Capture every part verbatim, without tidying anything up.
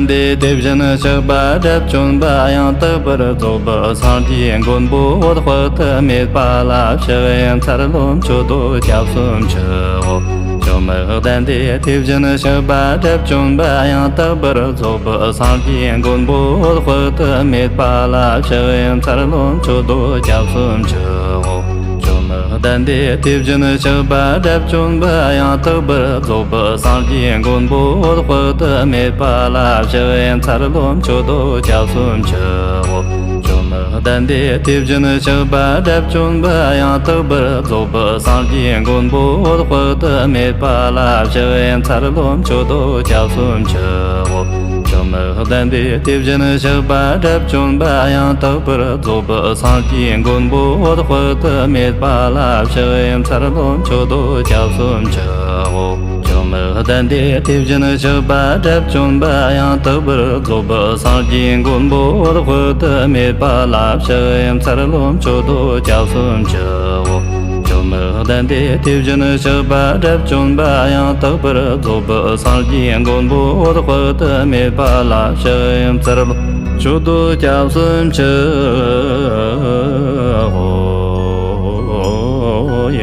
འདས་དེ་བཞིན་གཤེགས་པ་དགྲ་བཅོམ་པ་ཡང་དག་པར་རྫོགས་པའི་སངས་རྒྱས་མགོན་པོ་འོད་དཔག་ཏུ་མེད་པ་ལ་ཕྱག་འཚལ་ལོ། མཆོད་བསྟོད་སྐྱབས་སུ་མཆིའོ། བཅོམ་ལྡན་འདས་དེ་བཞིན་གཤེགས་པ་དགྲ་བཅོམ་པ་ཡང་དག་པར་རྫོགས་པའི་སངས་རྒྱས་མགོན་པོ་འོད་དཔག་ཏུ་མེད་པ་ལ་ཕྱག་འཚལ་ལོ། མཆོད་བསྟོད་སྐྱབས་སུ་མཆིའོ། བཅོམ་ལྡན་འདས་དེ་བཞིན་གཤེགས་པ་དགྲ་བཅོམ་པ་ཡང་དག་པར་རྫོགས་པའི་སངས་རྒྱས་མགོན་པོ་འོད་དཔག་ཏུ་མེད་པ་ལ་ཕྱག་འཚལ་ལོ། མཆོད་བསྟོད་སྐྱབས་སུ་མཆིའོ། བཅོམ་ལྡན་འདས་དེ་བཞིན་གཤེགས་པ་དགྲ་བཅོམ་པ་ཡང་དག་པར་རྫོགས་པའི་སངས་རྒྱས་མགོན་པོ་འོད་དཔག་ཏུ་མེད་པ་ལ་ཕྱག་འཚལ་ལོ། མཆོད་བསྟོད་སྐྱབས་སུ་མཆིའོ། བཅོམ་ལྡན་འདས་དེ་བཞིན་གཤེགས་པ་དགྲ་བཅོམ་པ་ཡང་དག་པར་རྫོགས་པའི་སངས་རྒྱས་མགོན་པོ་འོད་དཔག་ཏུ་མེད་པ་ལ་ཕྱག་འཚལ་ལོ། མཆོད་བསྟོད་སྐྱབས་སུ་མཆིའོ། བཅོམ་ལྡན་འདས་དེ་བཞིན་གཤེགས་པ་དགྲ་བཅོམ་པ་ཡང་དག་པར་རྫོགས་པའི་སངས་རྒྱས་མགོན་པོ་འོད་དཔག་ཏུ་མེད་པ་ལ་ཕྱག་འཚལ་ལོ། མཆོད་བསྟོད་སྐྱབས་སུ་མཆིའོ། བཅོམ་ལྡན་འདས་དེ་བཞིན་གཤེགས་པ་དགྲ་བཅོམ་པ་ཡང་དག་པར་རྫོགས་པའི་སངས་རྒྱས་མགོན་པོ་འོད་དཔག་ཏུ་མེད་པ་ལ་ཕྱག་འཚལ་ལོ། མཆོད་བསྟོད་སྐྱབས་སུ་མཆིའོ།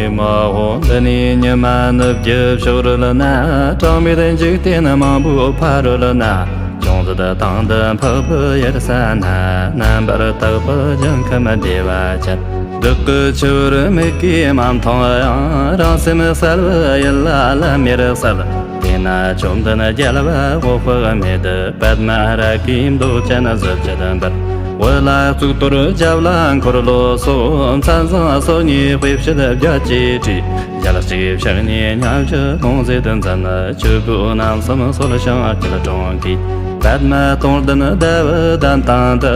ཨེ་མ་ཧོ། འདི་ནས་ཉི་མ་ནུབ་ཀྱི་ཕྱོགས་རོལ་ན། གྲངས་མེད་འཇིག་རྟེན་མང་པོའི་ཕ་རོལ་ན། ཅུང་ཟད་དྭངས་ལྡན་འཕགས་པའི་ཡུལ་ས་ན། རྣམ་པར་དག་པའི་ཞིང་ཁམས་བདེ་བ་ཅན། བདག་གི་ཆུ་བུར་མིག་གིས་མ་མཐོང་ཡང་། རང་སེམས་གསལ་བའི་ཡུལ་ལ་ལམ་མེར་གསལ། དེ་ན་བཅོམ་ལྡན་རྒྱལ་བ་འོད་དཔག་མེད། པདྨ་རཱ་གའི་མདོག་ཅན་གཟི་བརྗིད་འབར། འོད་ལ་གཙུག་ཏོར་རྒྱབ་ལ་འཁོར་ལོ་སོགས། མཚན་བཟང་སོ་གཉིས་དཔེ་བྱད་བརྒྱད་ཀྱིས་བྲིས། ཞལ་གཅིག་ཕྱག་གཉིས་མཉམ་བཞག་ལྷུང་བཟེད་མཛད། ཆོས་གོས་རྣམ་གསུམ་གསོལ་ཞིང་སྐྱིལ་ཀྲུང་གིས། པདྨ་སྟོང་ལྡན་ཟླ་བའི་གདན་སྟེང་དུ།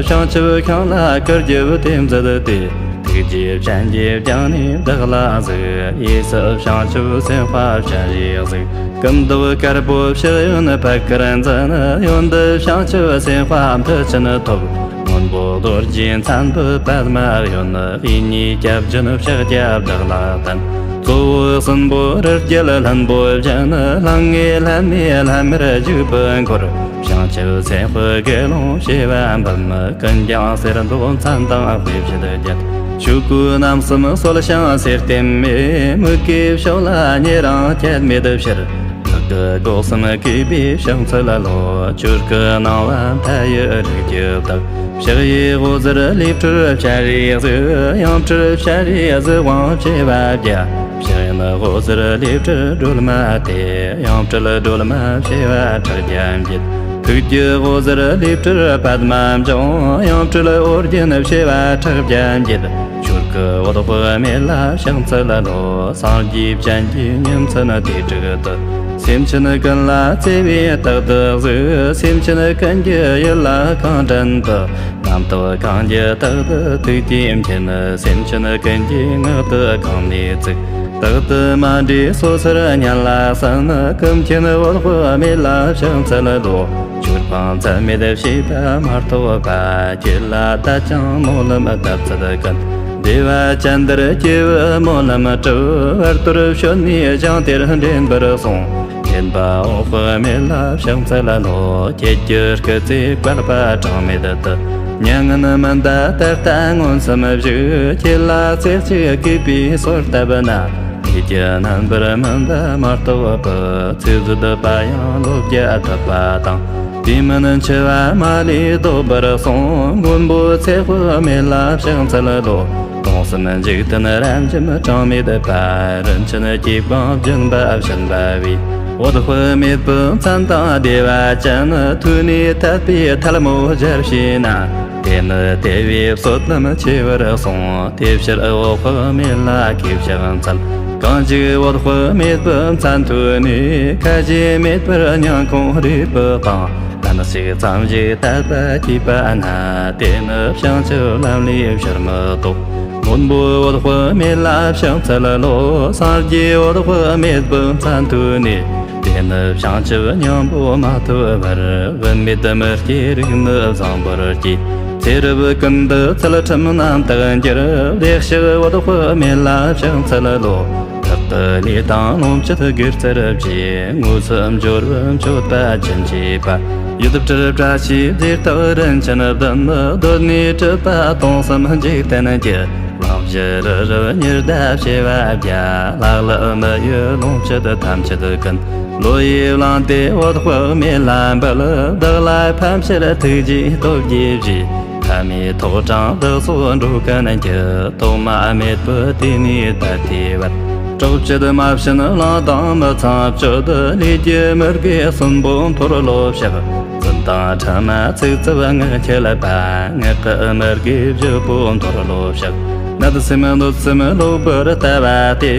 བྱང་ཆུབ་ཤིང་ལ་གུར་གྱིས་དེ་མཛད་དེ། ཐུགས་རྗེའི་སྤྱན་གྱིས་བརྐྱངས་ནས་བདག་ལ་གཟིགས། གཡས་སུ་བྱང་ཆུབ་སེམས་དཔའ་སྤྱན་རས་གཟིགས། སྐུ་མདོག་དཀར་པོ་ཕྱག་གཡོན་པད་དཀར་འཛིན། གཡོན་དུ་བྱང་ཆུབ་སེམས་དཔའ་མཐུ་ཆེན་ཐོབ། སྔོན་པོ་རྡོ་རྗེ་མཚན་པོའི་པདྨ་གཡོན། གཡས་གཉིས་སྐྱབས་སྦྱིན་ཕྱག་རྒྱ་བདག་ལ་བསྟན། གཙོ་བོ་གསུམ་པོ་རི་རྒྱལ་ལྷུན་པོ་བཞིན། ལྷང་ངེ་ལྷན་ནེ་ལྷམ་མེར་བཞུགས་པའི་འཁོར། བྱང་ཆུབ་སེམས་དཔའི་དགེ་སློང་བྱེ་བ་འབུམ། ཀུན་ཀྱང་གསེར་མདོག་མཚན་དང་དཔེ་བྱད་བརྒྱན། ཆོས་གོས་རྣམ་གསུམ་གསོལ་ཞིང་གསོལ་བསྟིམས་མས། མིག་གིས་ཕྱོགས་ལ་ཉེ་རིང་ཁྱད་མེད་ཕྱིར། བདག་གི་སྒོ་གསུམ་གུས་པས་ཕྱག་འཚལ་ལོ། ཆོས་སྐུ་སྣང་བ་མཐའ་ཡས་རིགས་ཀྱི་བདག། ཕྱག་གཡས་འོད་ཟེར་ལས་སྤྲུལ་སྤྱན་རས་གཟིགས། ཡང་སྤྲུལ་སྤྱན་རས་གཟིགས་དབང་བྱེ་བ་བརྒྱ། ཕྱག་གཡོན་འོད་ཟེར་ལས་སྤྲུལ་སྒྲོལ་མ་སྟེ། ཡང་སྤྲུལ་སྒྲོལ་མ་བྱེ་བ་ཕྲག་བརྒྱ་འགྱེད། ཐུགས་ཀྱི་འོད་ཟེར་ལས་སྤྲུལ་པདྨ་འབྱུང་། ཡང་སྤྲུལ་ཨོ་རྒྱན་བྱེ་བ་ཕྲག་བརྒྱ་འགྱེད། ཆོས་སྐུ་འོད་དཔག་མེད་ལ་ཕྱག་འཚལ་ལོ། སངས་རྒྱས་སྤྱན་གྱིས་ཉིན་མཚན་དུས་དྲུག་ཏུ། སེམས་ཅན་ཀུན་ལ་བརྩེ་བས་རྟག་ཏུ་གཟིགས། སེམས་ཅན་ཀུན་གྱི་ཡིད་ལ་གང་དྲན་དུ། རྣམ་རྟོག་གང་གྱུར་རྟག་ཏུ་ཐུགས་དེས་མཁྱེན། སེམས་ཅན་ཀུན་གྱི་ངག་ཏུ་གང་ནས་ཚིག། རྟག་ཏུ་མ་འདྲེས་སོ་སོར་སྙན་ལ་གསན། ཀུན་མཁྱེན་འོད་དཔག་མེད་ལ་ཕྱག་འཚལ་ལོ། ཆོས་སྤང་མཚམས་མེད་བྱེད་པ་མ་གཏོགས་པ། ཁྱེད་ལ་དད་ཅིང་སྨོན་ལམ་བཏབ་ཚད་ཀུན། བདེ་བ་ཅན་དེར་སྐྱེ་བའི་སྨོན་ལམ་གྲུབ། བར་དོར་བྱོན་ནས་ཞིང་དེར་འདྲེན་པར་གསུངས། མཁྱེན་པ་འོད་དཔག་མེད་ལ་ཕྱག་འཚལ་ལོ། ཁྱེད་ཀྱི་སྐུ་ཚེ་བསྐལ་པ་གྲངས་མེད་དུ། མྱ་ངན་མི་འདའ་ད་ལྟ་མངོན་སུམ་བཞུགས། ཁྱེད་ལ་རྩེ་གཅིག་གུས་པས་གསོལ་བཏབ་ན། ཁྱེད་ཀྱི་རྣམ་པར་སྨིན་པ་མ་གཏོགས་པའི། ཚེ་བཟོད་པ་ཡང་ལོ་བརྒྱ་ཐུབ་པ་དང་། དུས་མིན་འཆི་བ་མ་ལུས་བཟློག་པར་གསུངས། མགོན་པོ་ཚེ་དཔག་མེད་ལ་ཕྱག་འཚལ་ལོ། སྟོང་གསུམ་འཇིག་རྟེན་རབ་འབྱམས་གྲངས་མེད་པ། རིན་ཆེན་གྱིས་བཀང་སྦྱིན་པ་བྱིན་པ་བས། འོད་དཔག་མེད་པའི་མཚན་དང་བདེ་བ་ཅན། ཐོས་ནས་དད་པས་ཐལ་མོ་སྦྱར་བྱས་ན། དེ་ནི་དེ་བས་བསོད་ནམས་ཆེ་བར་གསུངས། དེ་ཕྱིར་འོད་དཔག་མེད་ལ་གུས་ཕྱག་འཚལ། གང་ཞིག་འོད་དཔག་མེད་པའི་མཚན་ཐོས་ནས། ཁ་ཞེ་མེད་པར་སྙིང་ཁོང་རུས་པའི་གཏིང་། གཏན་ཞིག་མཚམས་ཞིག་དད་པ་སྐྱེས་པ་ན། དེ་ནི་བྱང་ཆུབ་ལམ་ལས་ཕྱིར་མི་ལྡོག། མགོན་པོ་འོད་དཔག་མེད་ལ་ཕྱག་འཚལ་ལོ། སངས་རྒྱས་འོད་དཔག་མེད་པའི་མཚན་ཐོས་ནས། དེ་ནི་བྱང་ཆུབ་སྙིང་པོ་མ་ཐོབ་བར། བུད་མེད་མི་སྐྱེ་རིགས་ནི་བཟང་པོར་སྐྱེ། ཚེ་རབས་ཀུན་ཏུ་ཚུལ་ཁྲིམས་རྣམ་དག་འགྱུར། བདེ་གཤེགས་འོད་དཔག་མེད་ལ་ཕྱག་འཚལ་ལོ། བདག་གི་ལུས་དང་ལོངས་སྤྱོད་སྒེར་རྩར་བཅས། དངོས་སུ་འབྱོར་བའི་མཆོད་པ་ཅི་མཆིས་པ། ཡུལ་སྤྲུལ་བཀྲ་ཤིས་རྫས་རྟགས་རིན་ཆེན་བདུན། གདོད་ནས་གྲུབ་པ་སྟོང་གསུམ་འཇིག་རྟེན་གྱི། གླིང་བཞི་རི་རབ་ཉི་ཟླ་བྱེ་བ་བརྒྱ། ལྷ་ཀླུ་མི་ཡི་ལོངས་སྤྱོད་ཐམས་ཅད་ཀུན། བློ་ཡིས་བླངས་ཏེ་འོད་དཔག་མེད་ལ་འབུལ། བདག་ལ་ཕན་ཕྱིར་ཐུགས་རྗེའི་སྟོབས་ཀྱིས་བཞེས། ཕ་མའི་ཐོག་དྲངས་བདག་སོགས་འགྲོ་ཀུན་གྱི། ཐོག་མ་མེད་པའི་དུས་ནས་ད་ལྟའི་བར། གྲོགས་བཅས་མ་བྱིན་བླངས་དང་མི་ཚངས་སྤྱོད། ལས་ཀྱི་མི་དགེ་གསུམ་པོ་མཐོལ་ལོ་བཤགས། རྫུན་དང་ཕྲ་མ་ཚིག་རྩུབ་ངག་འཁྱལ་པ། ངག་གི་མི་དགེ་བཞི་པོ་མཐོལ་ལོ་བཤགས། ནད་སེམས་གནོད་སེམས་གློ་བུར་ལྟ་བ་སྟེ།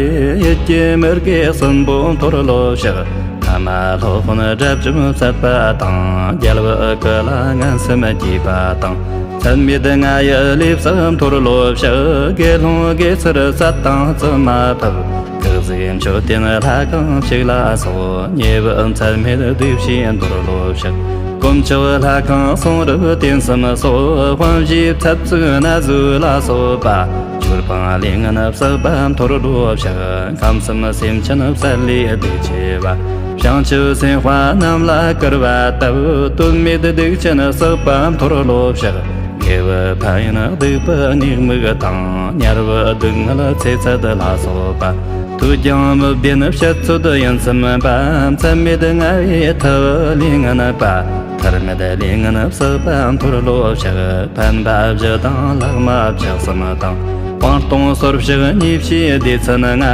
ཡིད་ཀྱི་མི་དགེ་གསུམ་པོ་མཐོལ་ལོ་བཤགས། ཕ་མ་སློབ་དཔོན་དགྲ་བཅོམ་བསད་པ་དང་། རྒྱལ་བུ་སྐུ་ལ་ངན་སེམས་བགྱིས་པ་དང་། ཚད་མེད་ལྔ་ཡི་ལས་བསགས་མཐོལ་ལོ་བཤགས། དགེ་སློང་དགེ་ཚུལ་བསད་དང་བཙུན་མ་ཕབ། སྐུ་གཟུགས་མཆོད་རྟེན་ལྷ་ཁང་བཤིག་ལ་སོགས། ཉེས་པའི་ཚད་མེད་སྡིག་བྱས་མཐོལ་ལོ་བཤགས། དཀོན་མཆོག་ལྷ་ཁང་གསུང་རབ་རྟེན་གསུམ་སོགས། དཔང་བཞི་ཚད་བཙུགས་ན་ཟུག་ལ་སོགས་པ། ཆོས་སྤང་ལས་ངན་བསགས་པ་མཐོལ་ལོ་བཤགས། ཁམས་གསུམ་སེམས་ཅན་བསད་ལས་སྡིག་ཆེ་བ། བྱང་ཆུབ་སེམས་དཔའ་རྣམས་ལ་སྐུར་བ་བཏབ། དོན་མེད་སྡིག་ཅན་བསགས་པ་མཐོལ་ལོ་བཤགས། དགེ་བའི་ཕན་ཡོན་སྡིག་པའི་ཉེས་དམིགས་དང་། དམྱལ་བའི་སྡུག་བསྔལ་ཚེ་ཚད་ལ་སོགས་པ། ཐོས་ཀྱང་མི་བདེན་བཤད་ཚོད་ཡིན་སེམས་པ། ཚད་མེད་ལྔ་བའི་ཐབས་ལས་ངན་པ། ཐར་མེད་ལས་ངན་བསགས་པ་མཐོལ་ལོ་བཤགས། ཕན་པ་བཞི་དང་ལྷག་མ་བཅུ་གསུམ་དང་། སྤང་ལྟུང་སོར་བཤགས་ཉེས་བྱས་སྡེ་ཚན་ལྔ།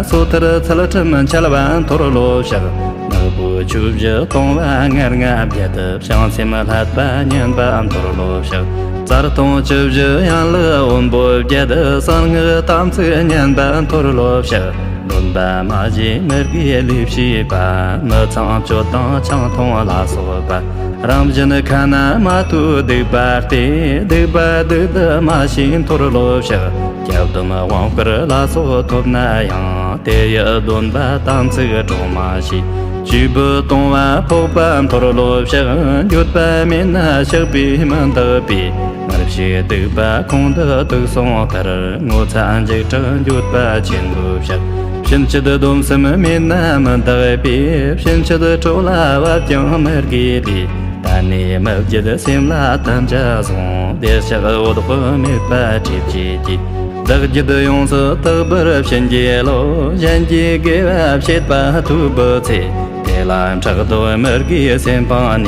སོ་ཐར་ཚུལ་ཁྲིམས་འཆལ་བ་མཐོལ་ལོ་བཤགས། ནག་པོའི་ཆོས་བཞི་ལྟུང་བ་ལྔ་ལྔ་བརྒྱད། བྱང་སེམས་བསླད་པ་ཉམས་པ་མཐོལ་ལོ་བཤགས། རྩ་ལྟུང་བཅུ་བཞི་ཡན་ལག་དབོན་པོ་བརྒྱད། གསང་སྔགས་དམ་ཚིག་ཉམས་པ་མཐོལ་ལོ་བཤགས། སྡོམ་པ་མ་བཞེས་མི་དགེའི་ལས་བྱས་པ། མི་ཚངས་སྤྱོད་དང་ཆང་འཐུང་ལ་སོགས་པ། རང་བཞིན་ཁ་ན་མ་ཐོའི་སྡིག་པ་སྟེ། སྡིག་པ་སྡིག་ཏུ་མ་ཤེས་མཐོལ་ལོ་བཤགས། སྐྱབས་སྡོམ་དབང་བསྐུར་ལ་སོགས་ཐོབ་ན་ཡང་། དེ་ཡི་སྡོམ་པ་དམ་ཚིག་གྲོགས་མ་བྱས། བཅོས་བུ་ལྟུང་བ་ཕོག་པ་མཐོལ་ལོ་བཤགས། འགྱོད་པ་མེད་ན་བཤགས་པས་མི་འདག་པས། མར་བཤད་སྡིག་པ་ཁོང་དུ་དུག་སོང་ལྟར། ངོ་ཚ་འཇིགས་སྐྲག་འགྱོད་པ་ཆེན་པོས་བཤགས། ཕྱིན་ཆད་སྡོམ་སེམས་མེད་ན་མི་འདག་པས། ཕྱིན་ཆད་གྲོགས་ལ་བབ་ཀྱང་མི་དགེའི་ལས། ད་ནས་མི་བརྗེད་སེམས་ལ་དམ་བཅའ་བཟུང་། བདེ་གཤེགས་འོད་དཔག་མེད་པ་སྒྲིབ་བྱེད་ཀྱི། བདག་རྒྱུད་ཡོངས་སུ་དག་པར་བྱིན་གྱིས་རློབས། གཞན་གྱི་དགེ་བ་བྱེད་པ་ཐོས་པའི་ཚེ། དེ་ལ་ཕྲག་དོག་མི་དགེའི་སེམས་སྤངས་ནས།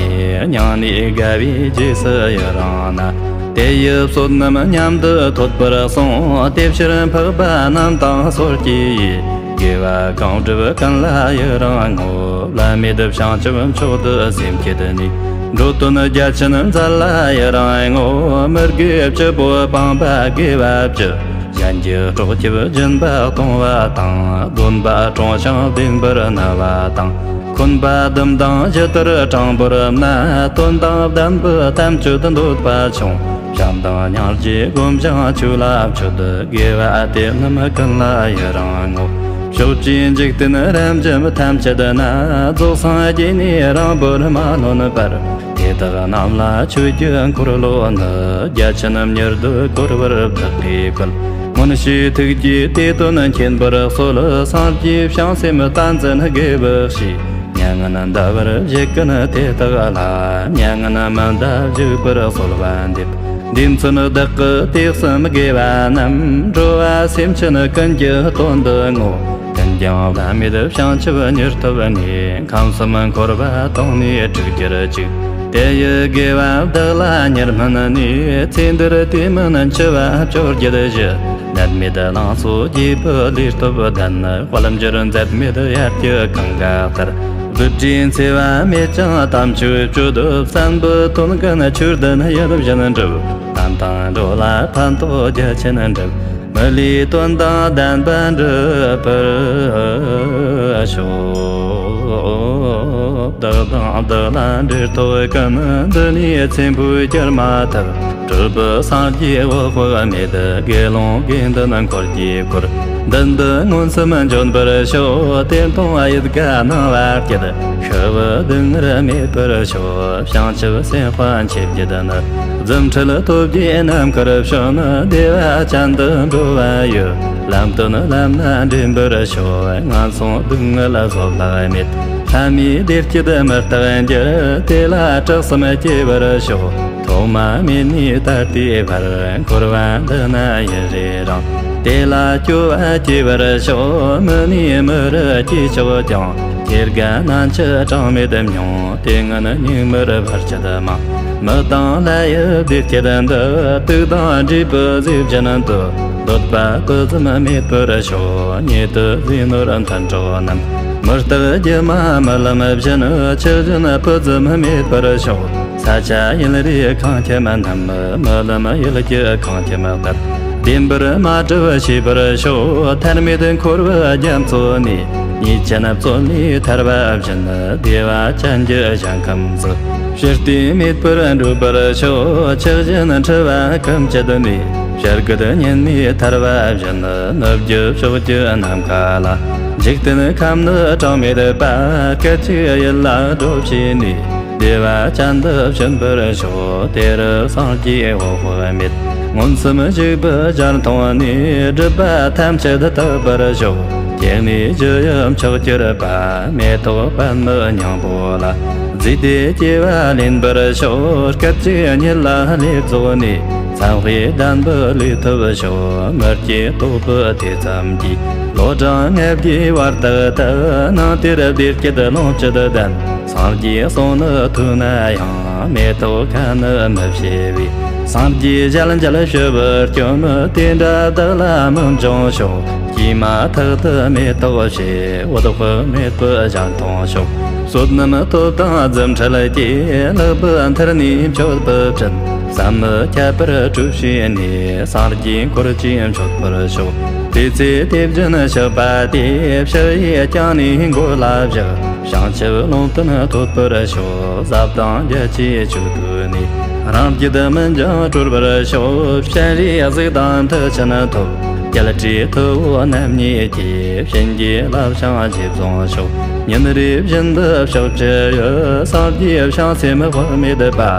མྱང་ནས་དགའ་བའི་རྗེས་སུ་ཡི་རང་ན། དེ་ཡི་བསོད་ནམས་མཉམ་དུ་ཐོབ་པར་གསུངས། དེ་ཕྱིར་འཕགས་པ་རྣམས་དང་སོར་གྱི་ཡུལ། དགེ་བ་གང་བསྒྲུབས་ཀུན་ལ་ཡི་རང་ངོ་། བླ་མེད་བྱང་ཆུབ་མཆོག་ཏུ་སེམས་བསྐྱེད་ནས། འགྲོ་དོན་རྒྱ་ཆེན་མཛད་ལ་ཡི་རང་ངོ་། མི་དགེ་བཅུ་པོ་སྤངས་པ་དགེ་བ་བཅུ། གཞན་གྱི་སྲོག་སྐྱབས་སྦྱིན་པ་གཏོང་བ་དང་། སྡོམ་པ་དྲུང་ཞིང་བདེན་པར་གནས་པ་དང་། འཁོན་པ་བསྡུམས་དང་ཇི་ལྟར་དྲང་པོར་གནས། དོན་དང་ལྡན་པའི་དམ་ཆོས་འདོད་པ་ཆུང་། བྱམས་དང་སྙིང་རྗེ་སྒོམ་ཞིང་ཆོས་ལ་སྤྱོད། དགེ་བ་དེ་རྣམས་ཀུན་ལ་ཡི་རང་ངོ་། ཕྱོགས་བཅུའི་འཇིག་རྟེན་རབ་འབྱམས་ཐམས་ཅད་ན། རྫོགས་སངས་རྒྱས་ནས་རིང་པོར་མ་ལོན་པར། དེ་དག་རྣམས་ལ་ཆོས་ཀྱི་འཁོར་ལོ་ནི། རྒྱ་ཆེན་མྱུར་དུ་བསྐོར་བར་བདག་གིས་བསྐུལ། མངོན་ཤེས་ཐུགས་ཀྱིས་དེ་དོན་མཁྱེན་པར་གསོལ། སངས་རྒྱས་བྱང་སེམས་ཏིང་འཛིན་དགེ་བའི་བཤེས། མྱ་ངན་འདའ་བར་བཞེད་ཀུན་དེ་དག་ལ། མྱ་ངན་མི་འདའ་བཞུགས་པར་གསོལ་བ་འདེབས། འདི་མཚོན་བདག་གི་དུས་གསུམ་དགེ་བ་རྣམས། འགྲོ་བ་སེམས་ཅན་ཀུན་གྱི་དོན་དུ་བསྔོ། ཀུན་ཀྱང་བླ་མེད་བྱང་ཆུབ་མྱུར་ཐོབ་ནས། ཁམས་གསུམ་འཁོར་བ་དོང་ནས་སྤྲུགས་གྱུར་ཅིག། དེ་ཡི་དགེ་བ་བདག་ལ་མྱུར་སྨིན་ནས། ཚེ་འདིར་དུས་མིན་འཆི་བ་བཅོ་བརྒྱད་ཞི། ནད་མེད་ལང་ཚོ་རྒྱས་པའི་ལུས་སྟོབས་ལྡན། དཔལ་འབྱོར་འཛད་མེད་ཡར་གྱི་གངྒཱ་ལྟར། རྡུལ་བྲལ་འཚེ་བ་མེད་ཅིང་དམ་ཆོས་སྤྱོད། བསམ་པའི་དོན་ཀུན་ཆོས་ལྡན་ཡིད་བཞིན་འགྲུབ། ལམ་དང་འགྲོ་ལ་ཕན་ཐོགས་རྒྱ་ཆེན་འགྲུབ། མི་ལུས་དོན་དང་ལྡན་པ་འགྲུབ་པར་ཤོག། བདག་དང་བདག་ལ་འབྲེལ་ཐོགས་ཀུན། འདི་ནས་ཚེ་འཕོས་གྱུར་མ་ཐུབ། སྤྲུལ་པའི་སངས་རྒྱས་འོད་དཔག་མེད། དགེ་སློང་དགེ་འདུན་འཁོར་གྱིས་བསྐོར། མདུན་དུ་མངོན་སུམ་འབྱོན་པར་ཤོག། དེ་མཐོང་ཡིད་དགའ་སྣང་བ་སྐྱིད། ཤི་བའི་སྡུག་བསྔལ་མེད་པར་ཤོག། བྱང་ཆུབ་སེམས་དཔའ་མཆེད་བརྒྱད་ནི། རྫུ་འཕྲུལ་སྟོབས་ཀྱིས་ནམ་མཁར་བྱོན། བདེ་བ་ཅན་དུ་འགྲོ་བ་ཡི། ལམ་སྟོན་ལམ་སྣ་འདྲེན་པར་ཤོག། ངན་སོང་སྡུག་བསྔལ་བཟོད་གླགས་མེད། ལྷ་མིའི་བདེ་སྐྱིད་མུ་སྟེགས་འགྱུར། དེ་ལ་སྐྲག་སེམས་སྐྱེ་བར་ཤོག་ཐོག་མ་མེད་ནས་ད་ལྟའི་བར། འཁོར་བ་འདི་ན་ཡུན་རེ་རིང་། དེ་ལ་སྐྱོ་བ་སྐྱེ་བར་ཤོག་མི་ནས་མི་རུ་སྐྱེ་ཆོག་ཀྱང་། སྐྱེ་རྒ་ན་འཆི་གྲངས་མེད་མྱོང་། དེ་སྔོན་སྙིགས་མར་བར་ཆད་མང་། མི་དང་ལྷ་ཡི་བདེ་སྐྱིད་འདི། དུག་དང་འདྲེས་པའི་ཟས་སྦྱིན་དུ། འདོད་པ་སྤུ་ཙམ་མེད་པར་ཤོག་ཉེ་དུ་ཟས་ནོར་མཐུན་གྲོགས་རྣམས། མུ་སྟེགས་སྒྱུ་མ་རྨི་ལམ་བཞིན། འཆི་བཞིན་སྤུ་ཙམ་མེད་པར་ཤོག་ས་ཆ་ཡུལ་རིས་ཁང་ཁྱིམ་རྣམས། རྨི་ལམ་ཡུལ་གྱི་ཁང་ཁྱིམ་ལྟར། བདེན་པར་མ་གྲུབ་ཤེས་པར་ཤོག་ཐར་མེད་འཁོར་བའི་རྒྱ་མཚོ་ནས། ཉེས་ཅན་བཙོན་ལས་ཐར་བ་བཞིན། བདེ་བ་ཅན་གྱི་ཞིང་ཁམས་སུ། ཕྱིར་ལྟས་མེད་པར་འགྲོ་བར་ཤོག་ཆགས་ཞེན་འཁྲི་བ་ཀུན་བཅད་ནས། བྱ་རྒོད་སྙིན་ནས་ཐར་བ་བཞིན། ནུབ་ཀྱི་ཕྱོགས་ཀྱི་ནམ་མཁའ་ལ། འཇིག་རྟེན་ཁམས་ནི་གྲངས་མེད་པ། སྐད་ཅིག་ཡིད་ལ་སྒྲོག་བྱས་ནས། བདེ་བ་ཅན་དུ་ཕྱིན་པར་ཤོག་དེ་རུ་སངས་རྒྱས་འོད་དཔག་མེད། མངོན་སུམ་བཞུགས་པའི་ཞལ་མཐོང་ནས། སྒྲིབ་པ་ཐམས་ཅད་དག་པར་ཤོག་སྐྱེ་གནས་ཞི་ཡི་མཆོག་གྱུར་པ། མེ་ཏོག་པདྨའི་སྙིང་པོ་ལ། བརྫུས་ཏེ་སྐྱེ་བ་ལེན་པར་ཤོག་སྐད་ཅིག་ཉིད་ལ་ལས་རྫོགས་ནས། མཚན་དཔེ་ལྡན་པའི་ལུས་ཐོབ་ཤོག་མི་སྐྱེ་དོགས་པའི་ཐེ་ཚོམ་གྱིས། ལོ་གྲངས་ལྔ་བརྒྱའི་བར་དག་ཏུ། སྣང་གཏེར་བདེ་སྐྱིད་ལོངས་སྤྱོད་ལྡན། སངས་རྒྱས་གསུང་ནི་ཐོས་ན་ཡང་། མེ་ཏོག་ཁ་ནི་མི་བྱེ་བས། སངས་རྒྱས་ཞལ་མཇལ་ཞུ་བར་སྐྱོམ། དེ་འདྲ་བདག་ལ་སྨོན་འབྱུང་ཤོག་སྐྱེས་མ་ཐག་ཏུ་མེ་ཏོག་བྱེ། འོད་དཔག་མེད་པའི་ཞལ་མཐོང་ཤོག་བསོད་ནམས་སྟོབས་དང་རྫུ་འཕྲུལ་གྱིས། ལྷག་པའི་མཐར་ནི་མཆོད་པའི་སྤྲིན། བསམ་མི་ཁྱབ་པར་སྤྲོས་བྱས་ནས། སངས་རྒྱས་འཁོར་བཅས་མཆོད་པར་ཤོག་དེ་ཚེ་དེ་བཞིན་གཤེགས་པ་དེ། ཕྱག་གཡས་བརྐྱང་ནས་མགོ་ལ་བཞག་བྱང་ཆུབ་ལུང་བསྟན་ཐོབ་པར་ཤོག་ཟབ་དང་རྒྱ་ཆེའི་མཆོག་ཐུགས་ནས། རང་རྒྱུད་མི་འགྱང་གྲོལ་བར་ཤོག་སྤྱན་རས་གཟིགས་དང་མཐུ་ཆེན་ཐོབ། རྒྱལ་སྲས་ཐུ་བོ་རྣམ་གཉིས་ཀྱིས། བྱིན་གྱིས་བརླབས་ཤིང་རྗེས་བཟུང་ཤོག་ཉིན་རེ་བཞིན་དུ་ཕྱོགས་བཅུ་ཡི། སངས་རྒྱས་བྱང་སེམས་དཔག་མེད་པ།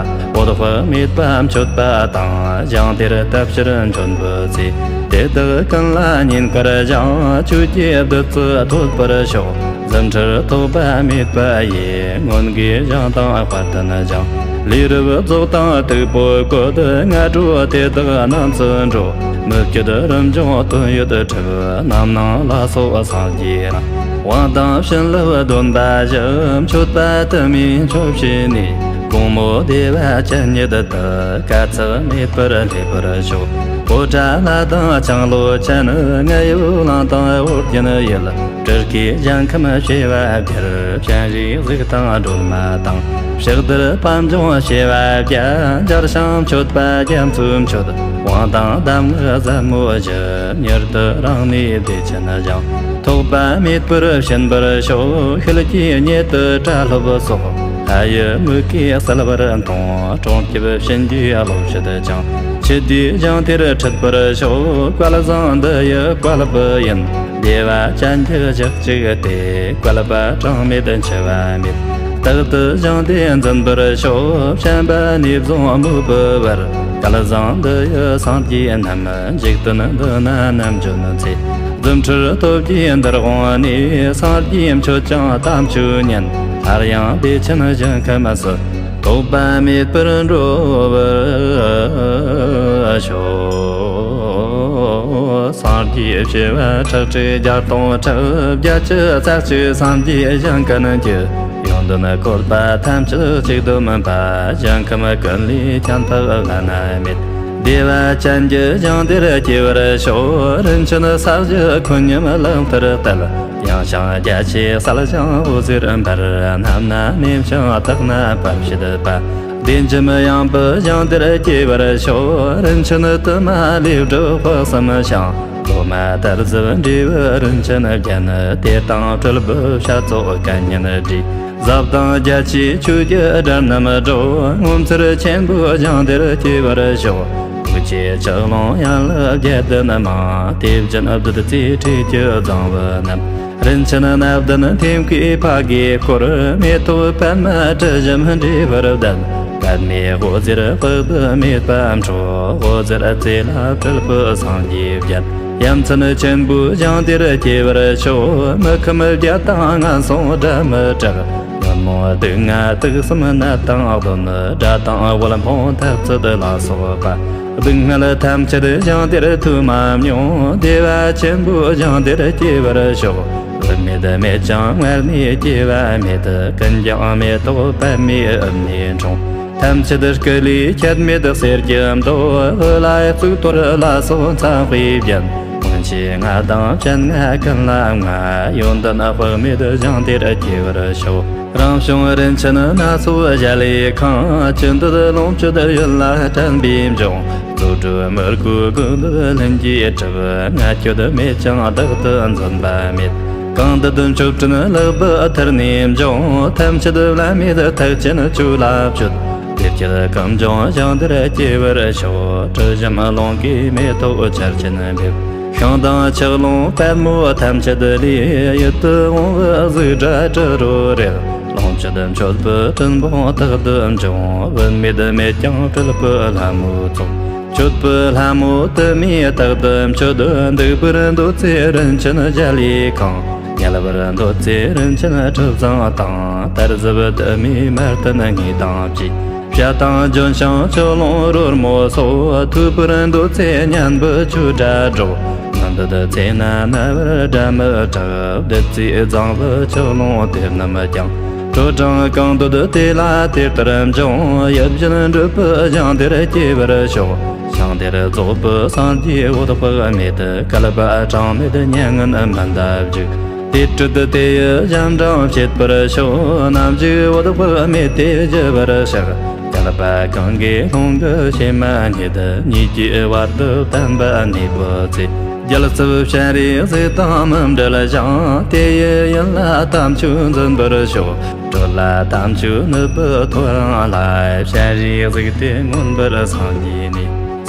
འོད་དཔག་མེད་པ་མཆོད་པ་དང་། ཞིང་དེར་བལྟ་ཕྱིར་འབྱོན་པའི་ཚེ། དེ་དག་ཀུན་ལ་བསྙེན་བཀུར་ཞིང་། ཆོས་ཀྱི་བདུད་རྩི་ཐོབ་པར་ཤོག་རྫུ་འཕྲུལ་ཐོགས་པ་མེད་པ་ཡིས། མངོན་དགའི་ཞིང་དང་དཔལ་ལྡན་ཞིང་། ལས་རབ་རྫོགས་དང་སྟུག་པོ་བཀོད། སྔ་དྲོ་དེ་དག་རྣམས་སུ་འགྲོ། མི་བསྐྱོད་རིན་འབྱུང་དོན་ཡོད་གྲུབ། རྣམ་སྣང་ལ་སོགས་སངས་རྒྱས་རྣམས། དབང་དང་བྱིན་རླབས་སྡོམ་པ་བཞི། མཆོད་པ་དུ་མས་མཆོད་བྱས་ནས། དགོང་མོ་བདེ་བ་ཅན་ཉིད་དུ། དཀའ་ཚེགས་མེད་པར་སླེབས་པར་ཤོག་པོ་ཏ་ལ་དང་ལྕང་ལོ་ཅན། རྔ་ཡབ་གླིང་དང་ཨོ་རྒྱན་ཡུལ། སྤྲུལ་སྐུའི་ཞིང་ཁམས་བྱེ་བ་བརྒྱར། སྤྱན་རས་གཟིགས་དང་སྒྲོལ་མ་དང་། ཕྱག་རྡོར་པད་འབྱུང་བྱེ་བ་བརྒྱ། མཇལ་ཞིང་མཆོད་པ་རྒྱ་མཚོས་མཆོད། དབང་དང་གདམས་ངག་ཟབ་མོ་བཞི། མྱུར་དུ་རང་གནས་བདེ་ཆེན་ཞིང་། ཐོགས་པ་མེད་པར་ཕྱིན་པར་ཤོག་ཤུལ་གྱི་ཉེ་དུ་གྲྭ་སློབ་སོགས། ལྷ་ཡི་མིག་གིས་གསལ་བར་མཐོང་། སྲུང་སྐྱོབ་བྱིན་གྱིས་རློབ་བྱེད་ཅིང་། འཆི་དུས་ཞིང་དེར་ཁྲིད་པར་ཤོག་བསྐལ་བཟང་འདི་ཡི་བསྐལ་པ་ཡིན། བདེ་བ་ཅན་གྱི་ཞག་གཅིག་སྟེ། བསྐལ་པ་གྲངས་མེད་འཆི་བ་མེད། རྟག་ཏུ་ཞིང་དེ་འཛིན་པར་ཤོག་བྱམས་པ་ནས་བཟུང་མོས་པའི་བར། བསྐལ་བཟང་འདི་ཡི་སངས་རྒྱས་རྣམས། འཇིག་རྟེན་འདི་ན་ནམ་འབྱོན་ཚེ། རྫུ་འཕྲུལ་སྟོབས་ཀྱིས་འདིར་འོངས་ནས། སངས་རྒྱས་མཆོད་ཅིང་དམ་ཆོས་ཉན། སླར་ཡང་བདེ་ཆེན་ཞིང་ཁམས་སུ། ཐོགས་པ་མེད་པར་འགྲོ་བར་ཤོག་སངས་རྒྱས་བྱེ་བ་ཁྲག་ཁྲིག་བརྒྱ་སྟོང་ཕྲག་བརྒྱད་ཅུ་རྩ་གཅིག་སངས་རྒྱས་ཞིང་ཀུན་གྱི། ཡོན་ཏན་བཀོད་པ་ཐམས་ཅད་གཅིག་ཏུ་སྨིན་པ། ཞིང་ཁམས་ཀུན་ལས་ཁྱད་འཕགས་བླ་ན་མེད། བདེ་བ་ཅན་གྱི་ཞིང་དེར་སྐྱེ་བར་ཤོག་རིན་ཆེན་ས་གཞི་ཁོད་སྙོམས་གླང་ཐར་བསྟར། ཡངས་ཤིང་རྒྱ་ཆེ་གསལ་ཞིང་འོད་ཟེར་འབར། གནམ་ན་ནེམ་ཞིང་དག་ན་བར་ཆད་པ། བདེ་འཇམ་ཡངས་པའི་ཞིང་དེར་སྐྱེ་བར་ཤོག་རིན་ཆེན་དུ་མ་ལས་གྲུབ་དཔག་བསམ་ཤིང་། ལོ་མ་དར་ཟབ་འབྲས་བུ་རིན་ཆེན་བརྒྱན། དེ་དང་སྤྲུལ་པའི་བྱ་ཚོགས་སྐད་སྙན་བྲིས། ཟབ་དང་རྒྱ་ཆེའི་ཆོས་ཀྱི་སྒྲ་རྣམས་སྒྲོག་ངོ་མཚར་ཆེན་པོའི་ཞིང་དེར་སྐྱེ་བར་ཤོག་ཐུགས་རྗེའི་ལྕགས་ཀློང་ཡན་ལག་བརྒྱད་ལྡན་མ། དེ་བཞིན་བདུད་རྩིའི་ཁྲུས་ཀྱི་རྫིང་བུ་རྣམས། རིན་ཆེན་སྣ་བདུན་ཐེམ་སྐས་ཕ་གིས་བསྐོར། མེ་ཏོག་པདྨ་དྲི་ཞིམ་འབྲས་བུར་ལྡན། པདྨའི་འོད་ཟེར་དཔག་ཏུ་མེད་པ་འཕྲོ། འོད་ཟེར་རྩེ་ལ་སྤྲུལ་པའི་སངས་རྒྱས་བརྒྱན། ཡ་མཚན་ཆེན་པོའི་ཞིང་དེར་སྐྱེ་བར་ཤོག། མི་ཁོམ་བརྒྱད་དང་ངན་སོང་དགྲ་མི་དྲག། ཉོན་མོངས་སྡུག་བསྔལ་དུག་གསུམ་ནད་དང་གདོན། དགྲ་དང་དབུལ་ཕོངས་འཐབ་རྩོད་ལ་སོགས་པ། སྡུག་བསྔལ་ཐམས་ཅད་ཞིང་དེར་ཐོས་མ་མྱོང་། བདེ་བ་ཆེན་པོའི་ཞིང་དེར་སྐྱེ་བར་ཤོག། བུད་མེད་མེད་ཀྱང་སྔར་ནས་སྐྱེ་བ་མེད། ཀུན་ཀྱང་མེ་ཏོག་པདྨའི་དབུས་ནས་འཁྲུངས། ཐམས་ཅད་སྐུ་ལུས་ཁྱད་མེད་གསེར་གྱི་མདོག། འོད་ལ་གཙུག་ཏོར་ལ་སོགས་ཚངས་པའི་རྒྱན། སྔོན་ཆད་ལྔ་དང་སྤྱན་ལྔ་ཀུན་ལ་མངའ། ཡོན་ཏན་དཔག་མེད་ཞིང་དེར་སྐྱེ་བར་ཤོག། རང་བྱུང་རིན་ཆེན་སྣ་ཚོགས་གཞལ་ཡས་ཁང་། ཅི་འདོད་ལོངས་སྤྱོད་ཡིད་ལ་དྲན་པས་འབྱུང་། རྫུ་འཕྲུལ་མི་བསྐུལ་ཀུན་ཏུ་ལྷུན་གྱིས་གྲུབ། ལྔ་མཆོད་མེད་ཀྱང་བདག་ཏུ་འཛིན་པ་མེད། གང་འདོད་མཆོད་སྤྲིན་ལེགས་པའི་མཐིལ་ནས་འབྱུང་། ཐམས་ཅད་བླ་མེད་ཐེག་ཆེན་ཆོས་ལ་སྤྱོད། དེ་སྐྱེས་ཀུན་འབྱུང་ཞིང་དེར་སྐྱེ་བར་ཤོག། དྲི་ཞིམ་རླུང་གིས་མེ་ཏོག་ཆར་ཆེན་འབེབས། ཤིང་དང་ཆུ་ཀླུང་པདྨོ་ཐམས་ཅད་ལས། ཡིད་དུ་འོང་བའི་གཟུགས་སྒྲ་དྲི་རོ་རེག། ལོངས་སྤྱོད་མཆོད་པའི་སྤྲིན་ཕུང་དག་ཏུ་འབྱུང་། བུད་མེད་མེད་ཀྱང་སྤྲུལ་པའི་ལྷ་མོའི་ཚོགས། མཆོད་པའི་ལྷ་མོ་དུ་མས་རྟག་ཏུ་མཆོད། འདུག་པར་འདོད་ཚེ་རིན་ཆེན་གཞལ་ཡས་ཁང་། ཉལ་བར་འདོད་ཚེ་རིན་ཆེན་གྲུ་གཟིངས་དང་། དར་ཟབ་དུ་མས་མར་ཐོན་དངོས་དང་བཅས། བྱ་དང་ལྗོན་ཤིང་ཆུ་ཀླུང་རོལ་མོ་སོགས། ཐོས་པར་འདོད་ཚེ་སྙན་པའི་ཆོས་སྒྲ་སྒྲོག། མི་འདོད་ཚེ་ན་རྣ་བར་སྒྲ་མི་གྲག། བདུད་རྩིས་གཙང་བའི་ཆུ་ཀླུང་དེ་རྣམས་ཀྱང་། དྲོ་གྲང་གང་འདོད་དེ་ལ་དེ་ལྟར་འབྱུང་། ཡིད་བཞིན་འགྲུབ་པའི་ཞིང་དེར་སྐྱེ་བར་ཤོག། ཞིང་དེར་རྫོགས་པའི་སངས་རྒྱས་འོད་དཔག་མེད། བསྐལ་པ་གྲངས་མེད་མྱ་ངན་མི་འདའ་བཞུགས། དེ་སྲིད་དེ་ཡི་ཞབས་འབྲིང་བྱེད་པར་ཤོག། ནམ་ཞིག་འོད་དཔག་མེད་དེ་ཞི་བར་གཤེགས། བསྐལ་པ་གང་གི་ཀློང་གི་ཕྱེ་མ་སྙེད། ཉིད་ཀྱི་བར་དུ་བསྟན་པ་གནས་པའི་ཚེ། རྒྱལ་ཚབ་སྤྱན་རས་གཟིགས་དང་མི་འབྲལ་ཞིང་། དེ་ཡི་ཡུལ་ལ་དམ་ཆོས་འཛིན་པར་ཤོག། གྲོལ་ལ་དམ་ཆོས་ནུབ་པའི་ཐོ་རངས་ལ། སྤྱན་རས་གཟིགས་དེ་མངོན་པར་སངས་རྒྱས་ནས།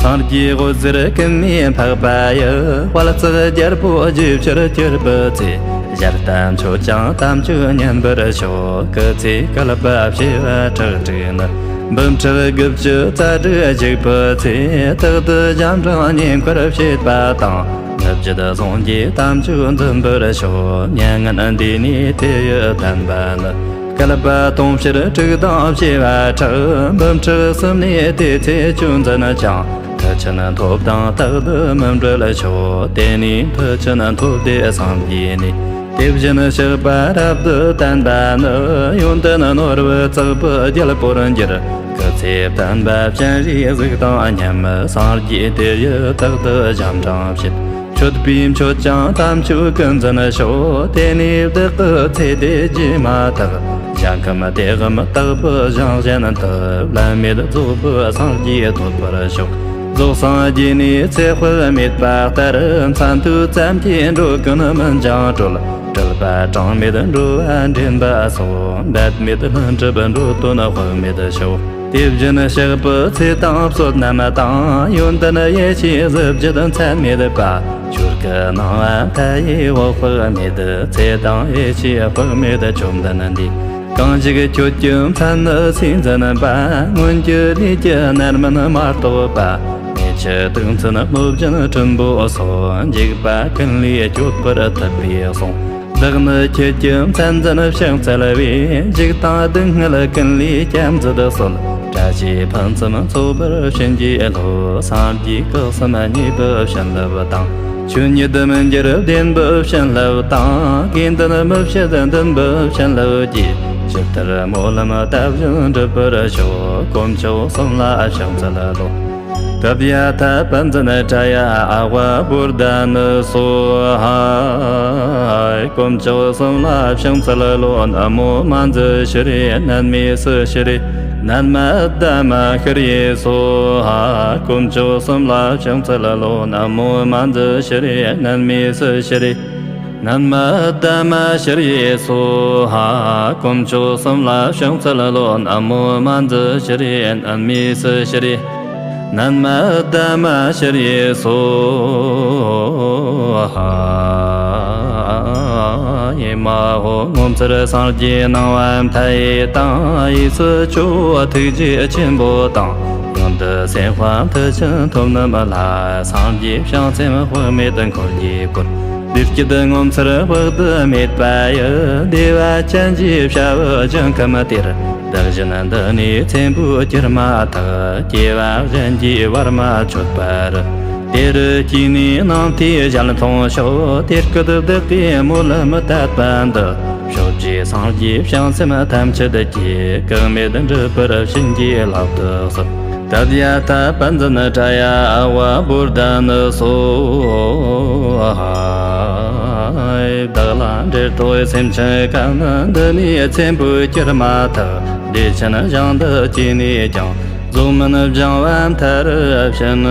སངས་རྒྱས་འོད་ཟེར་ཀུན་ནས་འཕགས་པ་ཡི། དཔལ་བརྩེགས་རྒྱལ་པོ་རྒྱས་ཕྱིར་གྱུར་པའི་ཚེ། ཞལ་ལྟ་མཆོད་ཅིང་དམ་ཆོས་ཉན་པར་ཤོག། སྐུ་ཚེ་བསྐལ་པ་བྱེ་བ་ཁྲག་ཁྲིག་ནི། འབུམ་ཕྲག་དགུ་བཅུ་རྩ་དྲུག་བཞུགས་པའི་ཚེ། རྟག་ཏུ་ཞབས་འབྲིང་བསྙེན་བཀུར་བྱེད་པ་དང་། ནུབ་ཕྱེད་གཟུངས་ཀྱི་དམ་ཆོས་འཛིན་པར་ཤོག། མྱ་ངན་འདས་ནས་དེ་ཡི་བསྟན་པ་ནི། བསྐལ་པ་དུང་ཕྱུར་དྲུག་དང་བྱེ་བ་ཕྲག། འབུམ་ཕྲག་གསུམ་ནས་དེ་ཚེ་ཆོས་འཛིན་ཅིང་། མཐུ་ཆེན་ཐོབ་དང་རྟག་ཏུ་མི་འབྲལ་ཤོག། དེ་ནས་མཐུ་ཆེན་ཐོབ་སྟེ་སངས་རྒྱས་ནས། དེ་བཞིན་གཤེགས་པ་རབ་ཏུ་བརྟན་པ་ནི། ཡོན་ཏན་ནོར་བུ་བརྩེགས་པའི་རྒྱལ་པོར་འགྱུར། སྐུ་ཚེ་བསྟན་པ་སྤྱན་རས་གཟིགས་དང་མཉམ། སངས་རྒྱས་དེ་ཡི་རྟག་ཏུ་ཞབས་འབྲིང་བྱེད། མཆོད་པས་མཆོད་ཅིང་དམ་ཆོས་ཀུན་འཛིན་ཤོག། དེ་ནས་བདག་གི་ཚེ་དེ་རྗེས་མ་ཐག། ཞིང་ཁམས་དེའམ་དག་པའི་ཞིང་གཞན་དུ། བླ་མེད་རྫོགས་པའི་སངས་རྒྱས་ཐོབ་པར་ཤོག། རྫོགས་སངས་རྒྱས་ནས་ཚེ་དཔག་མེད་པ་ལྟར། མཚན་ཐོས་ཙམ་གྱིས་འགྲོ་ཀུན་སྨིན་ཅིང་གྲོལ། སྤྲུལ་པ་གྲངས་མེད་འགྲོ་བ་འདྲེན་པ་སོགས། འབད་མེད་ལྷུན་གྲུབ་འགྲོ་དོན་དཔག་མེད་ཤོག། དེ་བཞིན་གཤེགས་པའི་ཚེ་དང་བསོད་ནམས་དང་། ཡོན་ཏན་ཡེ་ཤེས་གཟི་བརྗིད་ཚད་མེད་པ། ཆོས་སྐུ་སྣང་བ་མཐའ་ཡས་འོད་དཔག་མེད། ཚེ་དང་ཡེ་ཤེས་དཔག་མེད་བཅོམ་ལྡན་འདས། གང་ཞིག་ཁྱོད་ཀྱི་མཚན་ནི་སུས་འཛིན་པ། སྔོན་གྱི་ལས་ཀྱི་རྣམ་སྨིན་མ་གཏོགས་པ། མེ་ཆུ་དུག་མཚོན་གནོད་སྦྱིན་སྲིན་པོ་སོགས། འཇིགས་པ་ཀུན་ལས་སྐྱོབ་པར་ཐུབ་པས་གསུངས། བདག་ནི་ཁྱེད་ཀྱི་མཚན་འཛིན་ཕྱག་འཚལ་བས། འཇིགས་དང་སྡུག་བསྔལ་ཀུན་ལས་བསྐྱབ་མཛད་གསོལ། བཀྲ་ཤིས་ཕུན་སུམ་ཚོགས་པར་བྱིན་གྱིས་རློབས། སངས་རྒྱས་སྐུ་གསུམ་བརྙེས་པའི་བྱིན་རླབས་དང་། ཆོས་ཉིད་མི་འགྱུར་བདེན་པའི་བྱིན་རླབས་དང་། དགེ་འདུན་མི་ཕྱེད་འདུན་པའི་བྱིན་རླབས་ཀྱིས། ཇི་ལྟར་སྨོན་ལམ་བཏབ་བཞིན་འགྲུབ་པར་ཤོག། དཀོན་མཆོག་གསུམ་ལ་ཕྱག་འཚལ་ལོ། ཏདྱ་ཐཱ། པཉྩནྡྲྱ་ཨ་ཝ་བོ་དྷ་ནི་སྭཱ་ཧཱ། དཀོན་མཆོག་གསུམ་ལ་ཕྱག་འཚལ་ལོ། ན་མོ་མཉྫུ་ཤྲཱི་ནནྨེ་སུ་ཤྲཱི་ནནྨ་དྷ་མ་ཤྲཱི་སྭཱ་ཧཱ། དཀོན་མཆོག་གསུམ་ལ་ཕྱག་འཚལ་ལོ། ན་མོ་མཉྫུ་ཤྲཱི་ནནྨེ་སུ་ཤྲཱི་ནནྨ་དྷ་མ་ཤྲཱི་སྭཱ་ཧཱ། དཀོན་མཆོག་གསུམ་ལ་ཕྱག་འཚལ་ལོ། ན་མོ་མཉྫུ་ཤྲཱི་ནནྨེ་སུ་ཤྲཱི་ནནྨ་དྷ་མ་ཤྲཱི་སྭཱ་ཧཱ། ཨེ་མ་ཧོ། ངོ་མཚར་སངས་རྒྱས་སྣང་བ་མཐའ་ཡས་དང་། གཡས་སུ་ཇོ་བོ་ཐུགས་རྗེ་ཆེན་པོ་དང་། གང་དུ་སེམས་དཔའ་མཐུ་ཆེན་ཐོབ་ནི་མ་ལ། སངས་རྒྱས་བྱང་སེམས་དཔག་མེད་འཁོར་གྱིས་བསྐོར། བདེ་སྐྱིད་ངོ་མཚར་དཔག་ཏུ་མེད་པ་ཡི། བདེ་བ་ཅན་གྱི་བྱ་བའི་ཞིང་ཁམས་དེར། བདག་གཞན་འདི་ནས་ཚེ་འཕོས་གྱུར་མ་ཐག་སྐྱེ་བ་གཞན་གྱིས་བར་མ་ཆོད་པར། དེ་རུ་སྐྱེས་ནས་ནམ་མཁའི་ཞལ་མཐོང་ཤོག་དེ་སྐད་བདག་གིས་སྨྲས་མི་དད་པ་འདི། ཕྱོགས་བཅུའི་སངས་རྒྱས་བྱང་སེམས་ཐམས་ཅད་ཀྱིས། གེགས་མེད་འགྲུབ་པར་བྱིན་གྱིས་བརླབ་ཏུ་གསོལ། ཏདྱ་ཐཱ། པཉྩ་ནི་ཏྲཱ་ཡ་ཨ་ཝ་བོ་དྷ་ནི་སྭཱ་ཧཱ། བདག་ལ་འབྲེལ་ཐོགས་སེམས་ཅན་གང་ནི་འདི་ནས་ཚེ་འཕོས་གྱུར་མ་ཐག་བདེ་ཆེན་ཞིང་དུ་སྐྱེས་ནས་ཀྱང་། གཟུགས་མིན་སྦྱང་བ་མཐར་ཕྱིན།